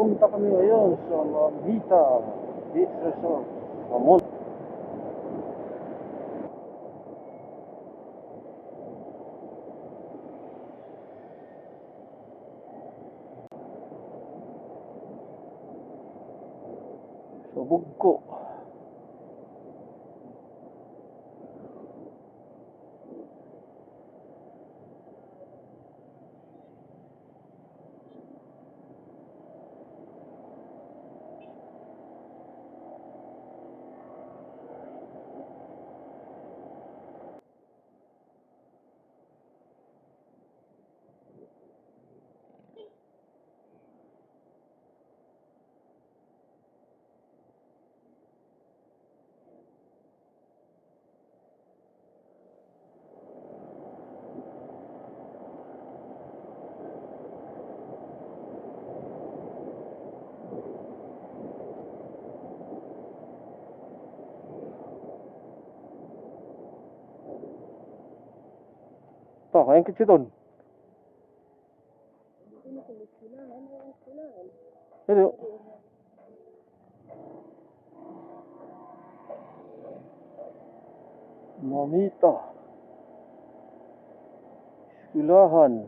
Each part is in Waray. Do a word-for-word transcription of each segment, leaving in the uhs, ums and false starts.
Punta kami ngayon sa Mamita Beach Resort sa Mon- Sa Bugko. Ta, ayan kit siton. Hello. Mamita. Eskwelahan.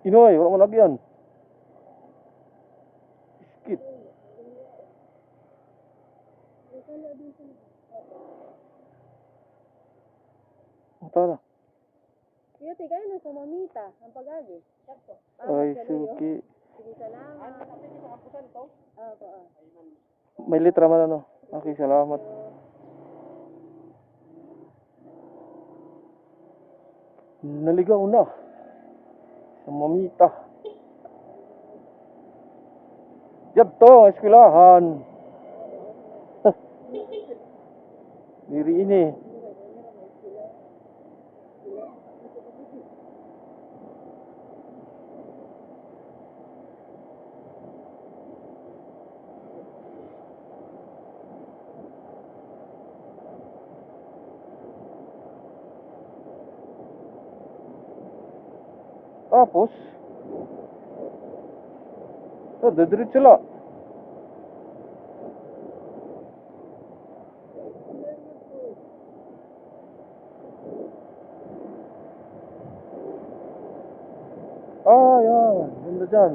Inoy, wala man lagi yan. Skit. O, tara. Kuya, tigay na sa Mamita, an pag-agi. Ay, suki. Sige, salamat. Opo, ah. May litra man, ano. Okay, salamat. Naligaw na. Sa Mamita. Yadto, eskwelahan. Diri ini. Tapos, ah, didiretso la. Ah, yan. Ganda dyan.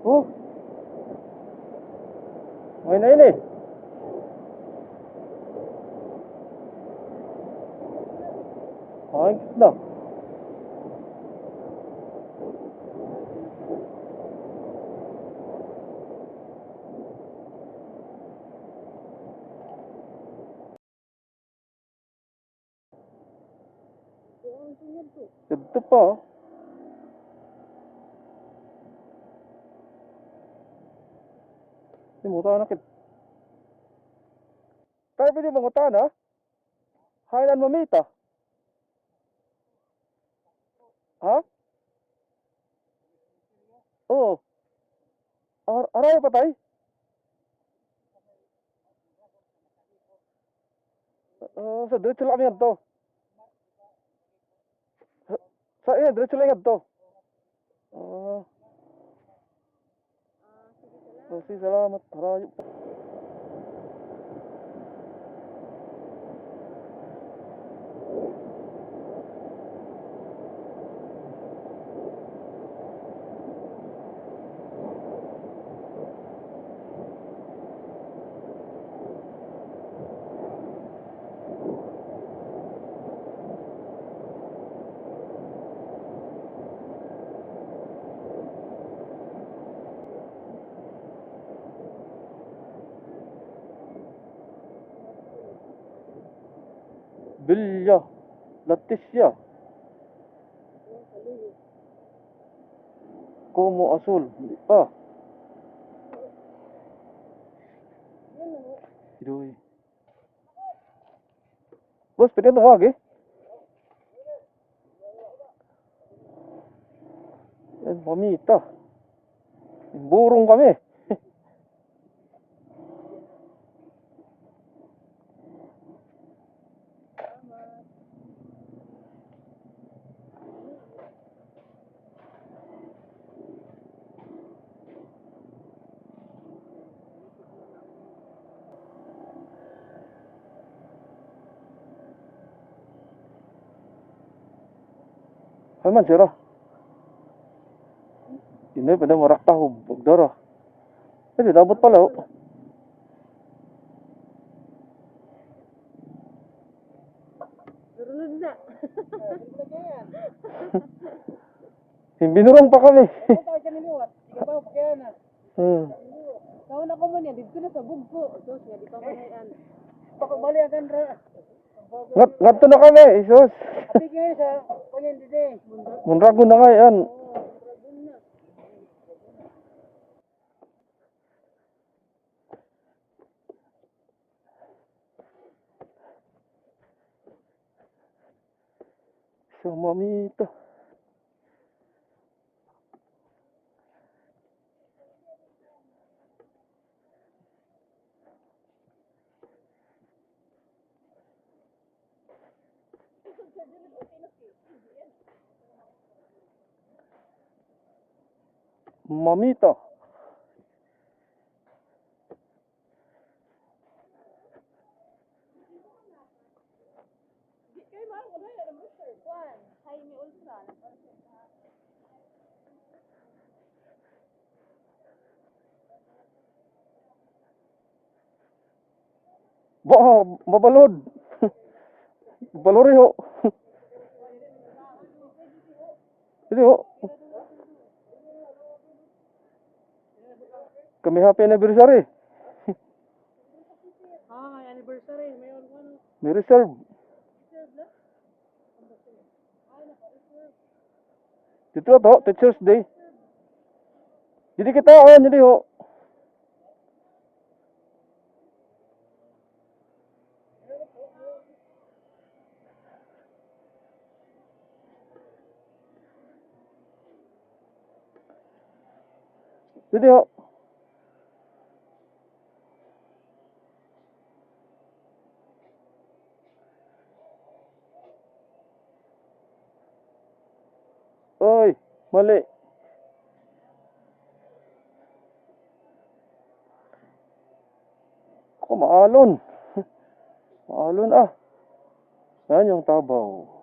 Oh. May na ini. Ay, na. Didto pa. Mangutana kita. Tay, pwede mangutana? Hain an Mamita? Ha? Oo. Ar-, aray pa, tay? Ah, sa diretso la kami ngadto. Sa, sa iya, diretso la ngadto. Ah. Ah, sige, salamat. Harayo pa. Bilya, Leticia. Como Azul. Ah. Idoy. Boss, pwede ito, wag eh. Yan, Mamita. Burong kami. Ay man, sira. Ini, pwede marakta, hubog dara. Pwede, dabot pala, oh. Narunod na. Binurong pa kami. Ako pa kami liwat. Sige pa, pakiana. Hmm. Kaon ako man yan, dito na sa bugko. Sus, nga di pa man ay an. Pakabali ang kanra. Ngat, ngadto na kami, isus. Ati kayo sa, kunin dito eh. Mondragon na ngay-an. Sa Mamita. Mamita. Di kay Mark, ano yan? Ano, sir? Kuan, Jaime Ultra. Ba, mabalod. Balori ho. Didi ho. Kami happy anniversary. Ah, may anniversary. May ano? May reserve. Dito to, Teacher's Day. Didi kita, oh, didi ho. Didi ho. Oy, mali. Ako, maalon. Maalon, ah. Yan yung tabaw.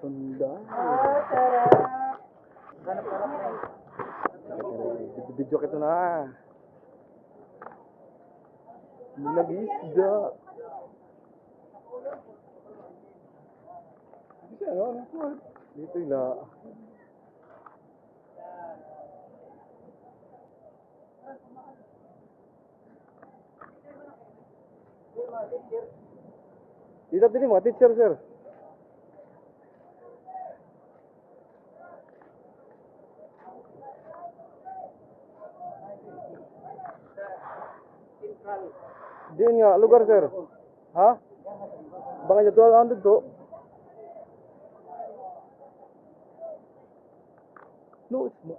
Sunda. Ah, sarap. Video kita na. Nag-isda. Dito na. Dida diri, mga teacher, sir. Diin nga lugar, sir? Ha? Bangin didto, ano didto? No, it's not.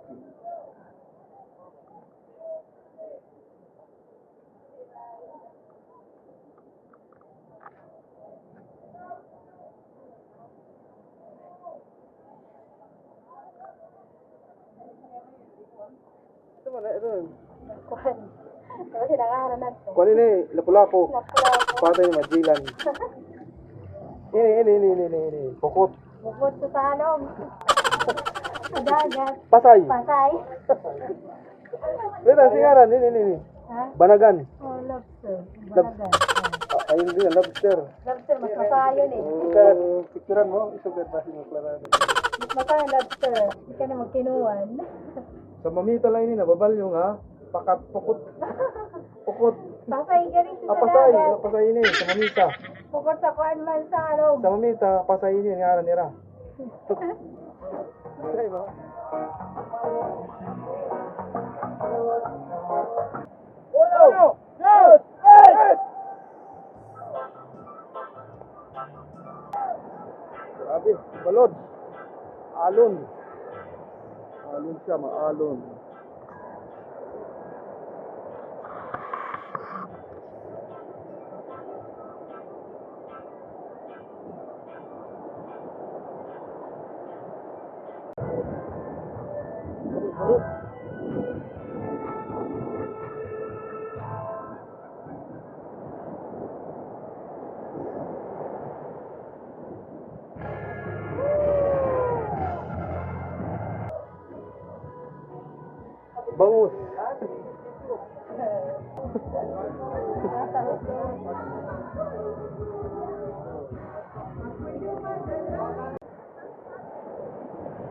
Ito man, ito man. Kuan. Ano sila nga, ano na ito? Kuan ini, lapu-lapu. Lapu-lapu. Patay ni Magellan. Ini, ini, ini, ini, ini, ini. Pukot. Pukot sa salog. Sa dagat. Pasay. Pasay. Wait, ang singaran, ini, ini, ini. Ha? Banagan. Oh, lobster. Lobster. Banagan. Ah, ayun din, lobster. Lobster, mas masayon eh. Oh, picturean mo, isugad ba si Maklaro? Mas masayon lobster. Di ka na magkinuan. Sa mamita la ini, nababalyo nga, pakat, pukot. Pukot. Pasay ka rin sa dagat. Ah, pasay. Ah, pasay ini, sa mamita. Pukot sa kuan man sa alog. Sa mamita, pasay ini, ngaran nira. Ay, ba? Uno, dos, tres! Grabe, balod. Alon. Alon siya, maalon. Bangus.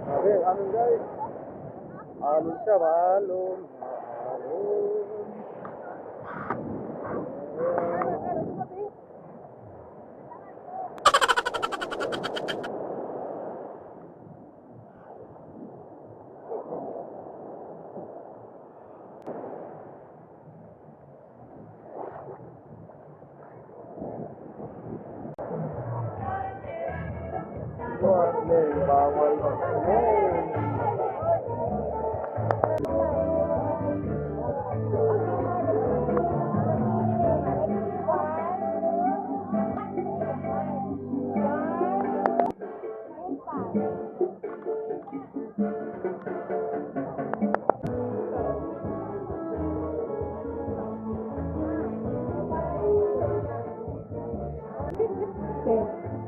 Grabe, alon, guys. Alon siya, maalon, maalon.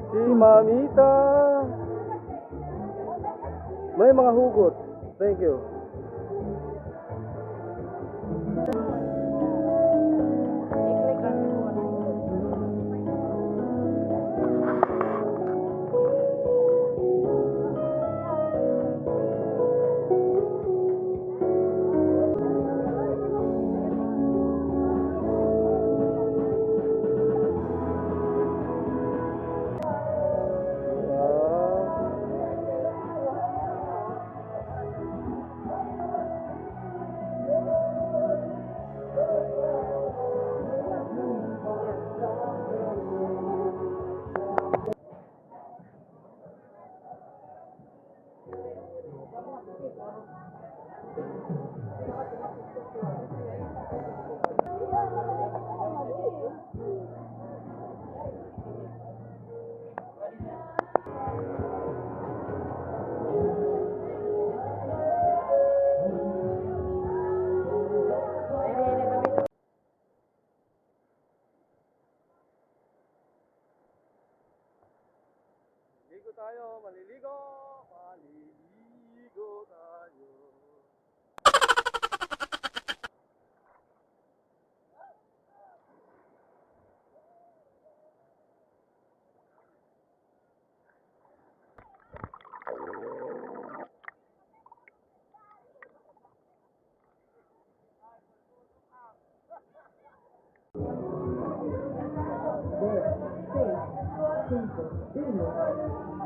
Si Mamita. May mga hugot. Thank you. Ligo tayo, maliligo, maliligo tayo. Cinco, period.